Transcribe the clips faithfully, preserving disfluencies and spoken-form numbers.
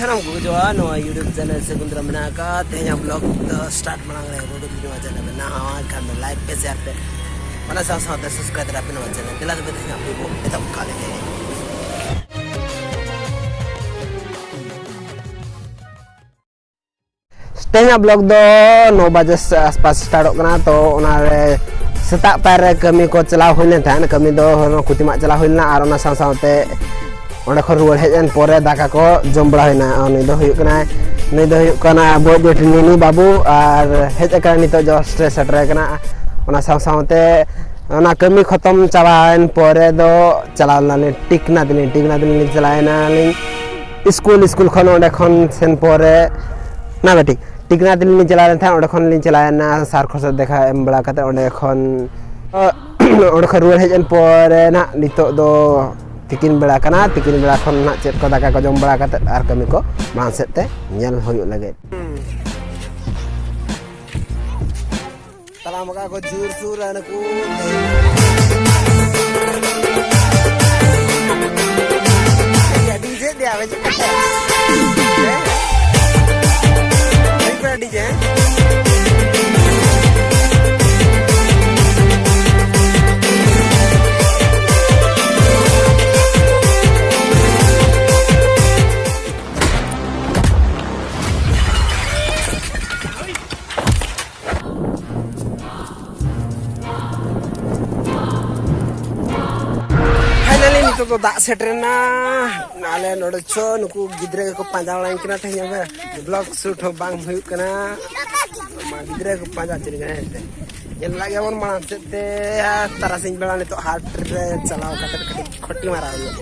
ᱥᱟᱱᱟᱢ ᱠᱚ ᱵᱩᱡᱷᱟᱹᱣᱟ ᱱᱚᱣᱟ YouTube channel ᱥᱟᱹᱜᱩᱱ ᱫᱟᱨᱟᱢ ᱢᱮᱱᱟᱜ ᱟᱠᱟᱫ᱾ ᱛᱮᱦᱮᱧᱟᱜ vlog ᱫᱚ start ᱢᱟᱲᱟᱝ ᱨᱮ ᱵᱚᱫᱚᱞ ᱱᱚᱣᱟ channel ᱨᱮ ᱱᱟᱣᱟ ᱠᱷᱟᱱ ᱫᱚ like ᱯᱮ, share ᱯᱮ, ᱚᱱᱟ ᱥᱟᱶ ᱥᱟᱶᱛᱮ subscribe ᱫᱟᱨᱟ ᱯᱮ ᱱᱚᱣᱟ channel᱾ ᱫᱮᱞᱟ ᱛᱚᱵᱮ ᱛᱮᱦᱮᱧᱟᱜ vlog ᱵᱚ ᱮᱛᱚᱦᱚᱵ ᱠᱟᱜ ᱞᱮᱜᱮ᱾ ᱛᱮᱦᱮᱧᱟᱜ vlog ᱫᱚ ᱱᱚ ᱵᱟᱡᱮ ᱥᱮ ᱟᱥᱯᱟᱥ startᱚᱜ ᱠᱟᱱᱟ᱾ ᱛᱚ ᱚᱱᱟᱨᱮ ᱥᱮᱛᱟᱜ ᱯᱟᱭᱟᱨ ᱨᱮ ᱠᱟᱹᱢᱤ ᱠᱚ ᱪᱟᱞᱟᱣ ᱦᱩᱭ ᱞᱮᱱ ᱛᱟᱦᱮᱸᱫ, ᱠᱟᱹᱢᱤ ᱫᱚ ᱠᱷᱚᱛᱤᱢᱟᱜ ᱪᱟᱞᱟᱣ ᱦᱩᱭ ᱞᱮᱱᱟ, ᱟᱨ ᱚᱱᱟ ᱥᱟᱶ ᱥᱟᱶᱛᱮ ᱚᱸᱰᱮ ᱠᱷᱚᱱ ᱨᱩᱣᱟᱹᱲ ᱦᱮᱡ ᱮᱱ ᱯᱚᱨᱮ ᱫᱟᱠᱟ ᱠᱚ ᱡᱚᱢ ᱵᱟᱲᱟ ᱦᱩᱭᱱᱟ᱾ ᱟᱨ ᱱᱩᱭ ᱫᱚ ᱦᱩᱭᱩᱜ ᱠᱟᱱᱟᱭ, ᱱᱩᱭ ᱫᱚ ᱦᱩᱭᱩᱜ ᱠᱟᱱᱟ ᱵᱳᱭᱫᱳ ᱱᱤᱱᱤ ᱵᱟᱹᱵᱩ, ᱟᱨ ᱦᱮᱡ ᱟᱠᱟᱱᱟ ᱱᱤᱛᱚᱜ just ᱮ ᱥᱮᱴᱮᱨ ᱟᱠᱟᱱᱟ᱾ ᱚᱱᱟ ᱥᱟᱶ ᱥᱟᱶᱛᱮ ᱚᱱᱟ ᱠᱟᱹᱢᱤ ᱠᱷᱚᱛᱚᱢ ᱪᱟᱵᱟᱭᱮᱱ ᱯᱚᱨᱮ ᱫᱚ ᱪᱟᱞᱟᱣ ᱞᱮᱱᱟᱞᱤᱧ ᱴᱤᱠᱱᱟ ᱫᱤᱞᱤᱧ, ᱴᱤᱠᱱᱟ ᱫᱤᱞᱤᱧ ᱪᱟᱞᱟᱣᱮᱱᱟᱞᱤᱧ ᱥᱠᱩᱞ, ᱥᱠᱩᱞ ᱠᱷᱚᱱ ᱚᱸᱰᱮ ᱠᱷᱚᱱ ᱥᱮᱱ ᱯᱚᱨᱮ ᱱᱟ ᱵᱮᱴᱤ ᱴᱤᱠᱱᱟ ᱫᱤᱞᱤᱧ ᱪᱟᱞᱟᱣ ᱞᱮᱱ ᱛᱟᱦᱮᱸᱫ, ᱚᱸᱰᱮ ᱠᱷᱚᱱ ᱞᱤᱧ ᱪᱟᱞᱟᱣᱮᱱᱟ ᱥᱟᱨ ᱠᱚ ᱥᱟᱛᱮ ᱫᱮᱠᱷᱟ ᱮᱢ ᱵᱟᱲᱟ ᱠᱟᱛᱮᱫ ᱚᱸᱰᱮ ᱠᱷᱚᱱ ᱚᱸᱰᱮ ᱠᱷᱚᱱ ᱨᱩᱣᱟᱹᱲ ᱦᱮᱡ ᱮᱱ ᱯᱚᱨᱮ ᱱᱟᱦᱟᱜ ᱱᱤᱛᱚᱜ ᱫᱚ ᱛᱤᱠᱤᱱ ᱵᱮᱲᱟ ᱠᱟᱱᱟ᱾ ᱛᱤᱠᱤᱱ ᱵᱮᱲᱟ ᱠᱷᱚᱱ ᱱᱟᱦᱟᱜ ᱪᱮᱫ ᱠᱚ ᱫᱟᱠᱟ ᱠᱚ ᱡᱚᱢ ᱵᱟᱲᱟ ᱠᱟᱛᱮᱫ ᱟᱨ ᱠᱟᱹᱢᱤ ᱠᱚ ᱢᱟᱲᱟᱝ ᱥᱮᱫ ᱛᱮ ᱧᱮᱞ ᱦᱩᱭᱩᱜ ᱞᱟᱹᱜᱤᱫ᱾ ᱛᱟᱲᱟᱢ ᱟᱠᱟᱫ ᱠᱚ ᱡᱳᱨ ᱥᱳᱨ ᱟᱨ ᱱᱩᱠᱩ ᱰᱤᱡᱮ ᱫᱮᱭᱟ ᱵᱮᱡ ᱠᱟᱛᱮ᱾ ᱦᱮᱸ? ᱢᱤᱫ ᱵᱮᱲᱟ ᱰᱤᱡᱮ, ᱦᱮᱸ? Finally, ᱱᱤᱛᱚᱜ ᱫᱚ ᱫᱟᱜ ᱥᱮᱴᱮᱨᱮᱱᱟ᱾ ᱟᱞᱮ ᱱᱚᱰᱮ ᱪᱚ ᱱᱩᱠᱩ ᱜᱤᱫᱽᱨᱟᱹ ᱜᱮᱠᱚ ᱯᱟᱸᱡᱟ ᱵᱟᱲᱟᱧ ᱠᱟᱱᱟ᱾ ᱛᱮᱦᱮᱧ ᱟᱵᱮ vlog shoot ᱦᱚᱸ ᱵᱟᱝ ᱦᱩᱭᱩᱜ ᱠᱟᱱᱟ᱾ ᱢᱟ ᱜᱤᱫᱽᱨᱟᱹ ᱠᱚ ᱯᱟᱸᱡᱟ ᱦᱚᱪᱚᱧ ᱠᱟᱱᱟ ᱦᱮᱸ ᱥᱮ᱾ ᱧᱮᱞ ᱞᱟᱜᱮ ᱵᱚᱱ ᱢᱟᱲᱟᱝ ᱥᱮᱫ ᱛᱮ, ᱟᱨ ᱛᱟᱨᱟᱥᱤᱧ ᱵᱮᱲᱟ ᱱᱤᱛᱚᱜ ᱦᱟᱴ ᱨᱮ ᱪᱟᱞᱟᱣ ᱠᱟᱛᱮ ᱠᱟᱹᱴᱤᱡ ᱠᱷᱚᱴᱤ ᱢᱟᱨᱟ ᱦᱩᱭᱩᱜᱼᱟ᱾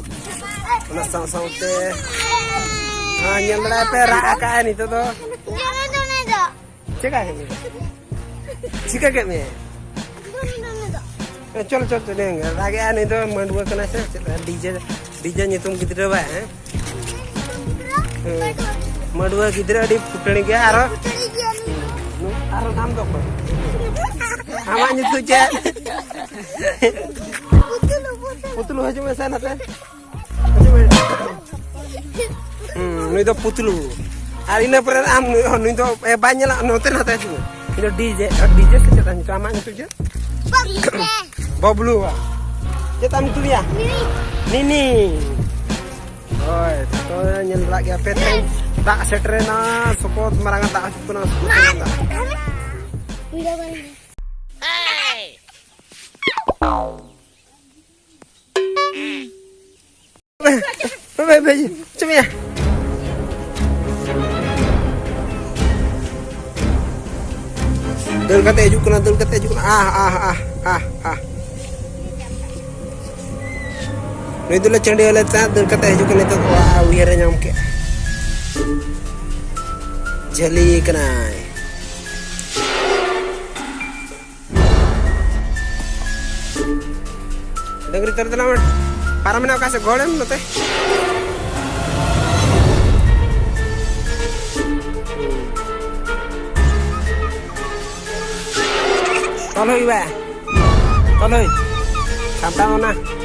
ᱚᱱᱟ ᱥᱟᱶ ᱥᱟᱶᱛᱮ ᱦᱮᱸ, ᱧᱮᱞ ᱫᱟᱲᱮᱭᱟᱜ ᱯᱮ, ᱨᱟᱜ ᱟᱠᱟᱜᱼᱟᱭ ᱱᱤᱛᱚᱜ ᱫᱚ᱾ ᱪᱮᱠᱟ ᱠᱮᱫ ᱢᱮᱭᱟ? ᱪᱤᱠᱟ ᱠᱮᱫ ᱢᱮᱭᱟ? ᱮ, ᱪᱚᱞᱚ, ᱪᱚᱞᱚ, ᱪᱚᱞᱚ, ᱱᱤᱭᱟᱹ ᱨᱟᱜᱮᱜᱼᱟ ᱱᱩᱭ ᱫᱚ ᱢᱟᱹᱰᱣᱟᱹ ᱠᱟᱱᱟᱭ ᱥᱮ ᱪᱮᱫ? ᱰᱤᱡᱮ, ᱰᱤᱡᱮ ᱧᱩᱛᱩᱢ ᱜᱤᱫᱽᱨᱟᱹ ᱵᱟᱭ, ᱦᱮᱸ? ᱦᱮᱸ᱾ ᱢᱟᱹᱰᱣᱟᱹ ᱜᱤᱫᱽᱨᱟᱹ ᱟᱹᱰᱤ ᱯᱷᱩᱴᱟᱹᱱᱤ ᱜᱮᱭᱟ ᱟᱨᱚ᱾ ᱟᱨᱚ ᱟᱢ ᱫᱚ ᱚᱠᱚᱭ? ᱟᱢᱟᱜ ᱧᱩᱛᱩᱢ ᱪᱮᱫ? ᱯᱩᱛᱩᱞᱩ, ᱯᱩᱛᱩᱞᱩ᱾ ᱯᱩᱛᱩᱞᱩ, ᱦᱤᱡᱩᱜ ᱢᱮ ᱥᱮ ᱱᱚᱛᱮ᱾ ᱦᱤᱡᱩᱜ ᱢᱮ᱾ ᱦᱩᱸ, ᱱᱩᱭ ᱫᱚ ᱯᱩᱛᱞᱩ᱾ ᱟᱨ ᱤᱱᱟᱹ ᱯᱚᱨᱮ ᱟᱢ ᱱᱩᱭ, ᱱᱩᱭ ᱫᱚ, ᱮ, ᱵᱟᱭ ᱧᱮᱞᱟ, ᱱᱚᱛᱮ ᱱᱟᱛᱮ ᱦᱤᱡᱩᱜ ᱢᱮ᱾ ᱱᱩᱭ ᱫᱚ ᱰᱤᱡᱮ, ᱟᱨ ᱰᱤᱡᱮ ᱥᱮ ᱪᱮᱫ ᱛᱟᱭ ᱧᱩᱛᱩᱢ? ᱟᱢᱟᱜ ᱧᱩᱛᱩᱢ ᱪᱮᱫ? ᱵᱟᱹᱵᱞᱩ᱾ ᱵᱟᱹᱵᱞᱩ, ᱵᱟ᱾ ᱪᱮᱫ ᱛᱟᱢ ᱧᱩᱛᱩᱢ ᱭᱟ? ᱱᱤᱱᱤ᱾ ᱱᱤᱱᱤ᱾ ᱦᱳᱭ, ᱛᱚ ᱧᱮᱞ ᱵᱟᱲᱟᱜ ᱜᱮᱭᱟ ᱯᱮ, ᱛᱮᱦᱮᱧ ᱫᱟᱜ ᱥᱮᱴᱮᱨᱮᱱᱟ, ᱥᱚᱠᱚᱛ ᱢᱟᱨᱟᱝ ᱫᱟᱜ ᱦᱤᱡᱩᱜ ᱠᱟᱱᱟ, ᱥᱚᱠᱚᱛ ᱢᱟᱨᱟᱝ ᱫᱟᱜ᱾ ᱵᱷᱟᱭ, ᱵᱷᱟᱭ, ᱵᱷᱟᱭ, ᱪᱮᱫ ᱮᱢ ᱭᱟ? ᱫᱟᱹᱲ ᱠᱟᱛᱮ ᱦᱤᱡᱩᱜ ᱠᱟᱱᱟ, ᱫᱟᱹᱲ ᱠᱟᱛᱮ ᱦᱤᱡᱩᱜ ᱠᱟᱱᱟ᱾ ᱟᱦ, ᱟᱦ, ᱟᱦ, ᱟᱦ, ᱟᱦ᱾ ᱱᱩᱭ ᱫᱚᱞᱮ ᱪᱟᱹᱰᱤᱭᱟᱹᱣ ᱞᱮᱫ ᱛᱟᱦᱮᱸᱫ, ᱫᱟᱹᱲ ᱠᱟᱛᱮ ᱦᱤᱡᱩᱜ ᱠᱟᱱᱟ ᱱᱤᱛᱚᱜ ᱫᱚ᱾ ᱚᱲᱟᱜ ᱩᱭᱦᱟᱹᱨ ᱮ ᱧᱟᱢ ᱠᱮᱫ᱾ ᱡᱷᱟᱹᱞᱤ ᱠᱟᱱᱟᱭ᱾ ᱰᱟᱹᱝᱨᱤ ᱛᱟᱹᱨ ᱫᱮᱞᱟ ᱢᱟ᱾ ᱯᱟᱨᱚᱢ ᱮᱱᱟ ᱚᱠᱟ ᱥᱮᱫ? ᱜᱚᱲᱮᱢ ᱱᱚᱛᱮ᱾ ᱛᱚᱞ ᱦᱩᱭᱩᱜᱼᱟ᱾ ᱛᱚᱞ ᱦᱩᱭ᱾ ᱥᱟᱢᱴᱟᱣ ᱚᱱᱟ᱾